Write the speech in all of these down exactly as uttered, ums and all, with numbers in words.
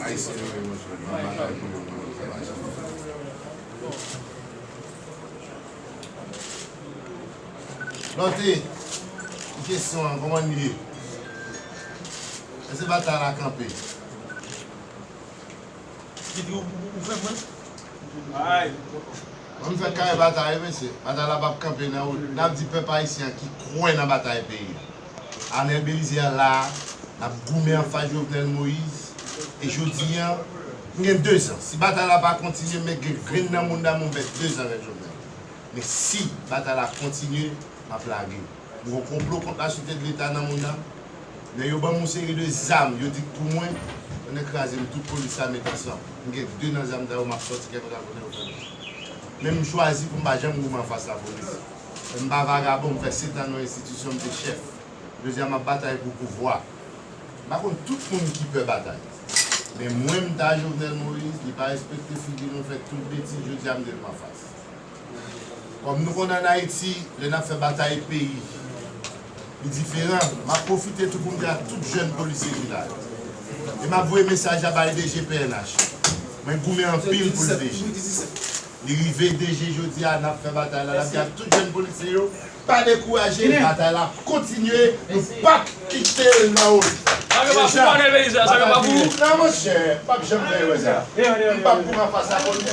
Ayisyen yo, yo, yo, yo, yo. Lòt kesyon an, kòman l ye? Èske batay la kanpe? Ou fè mwen? Mwen m fè kare batay, mesye. Batay la p ap kanpe nan wout. N ap di pèp ayisyen an ki kwè nan batay peyi a. Arnel Bélizaire la, n ap goumen anfas Jovenel Moïse. E jodi a, m gen dezan. Si batay la pa kontinye, m gen grenn nan mouda m, m fè dezan avèk Jovenel. Men si batay la kontinye, m ap lage. M gen yon konplo kont la sirte de Leta nan mouda m. Lè yo ban m yon seri de zam, yo di k pou mwen, yo kraze m tout polis la met ansanm. M gen de nan zam sa yo, m ap sòti kèk lòt kote yo fè m. Men m chwazi pou m pa janm goumen anfas lapolis. M pa vagabon, m fè sèt an nan yon enstitisyon, m te chèf. Jodi a, m ap batay pou pouvwa. M pa konn tout moun ki pè batay. Men mwen, m ta Jovenel Moïse, li pa respekte figi nou, fè tout betiz, jodi a, m te met m anfas. Kòm nou konnen ann Ayiti, lè n ap fè batay peyi, li diferan. M ap pwofite tou pou m di a tout jèn polisye ki la yo. E m ap voye mesaj la bay D G P N H. Mwen goumen anpil pou l D G. Li rive D G jodi a, n ap fè batay la, n ap di a tout jèn polisye yo, pa dekouraje, batay la ap kontinye, nou p ap kite l nan wout. Sa yo pa pou Arnel Bélizaire, sa yo pa pou ou. Non, monchè, m p ap janm fè erè sa. M p ap goumen anfas lapolis.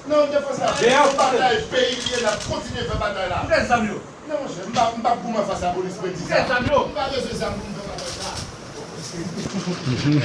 Non, defans la, se yon batay peyi li ye, n ap kontinye fè batay la. Ki zam yo? Non, monchè, m pa, m p ap goumen anfas lapolis, mwen di sa. Ki zam yo? M pa bezwen zam pou m fè batay sa.